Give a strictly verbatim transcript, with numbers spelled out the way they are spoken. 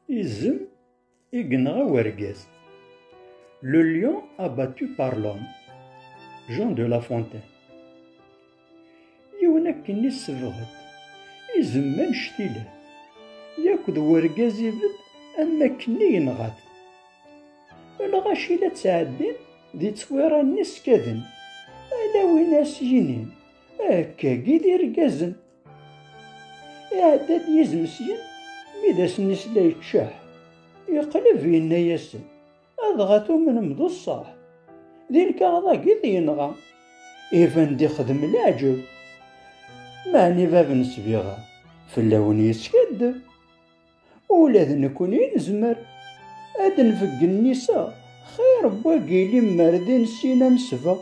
Izem i yenɣa wergaz. Le lion abattu par l'homme. Jean de La Fontaine. Yiwen akken i sebɣet, izem annect-ilat, yakk d wergaz ibedd am akken i yenɣa-t. Lɣaci la ttɛeddin di ttwira-nni skaden, ala win as-yinin, akkagi d irgazen. Iɛedda-d yizem syin, mi d asen-isla yeččeḥ, yeqleb yenna-yasen: "Adɣa tumnem d ṣṣeḥ, di lkaɣeḍ-agi i t-yenɣa, iban-d ixdem leɛǧeb. Meɛni bab n sbiɣa fell-awen yeskaddeb. Ula d nekkni nezmer ad d-nbeggen nniseɣ xir n wagi limer d inessin am sbeɣ."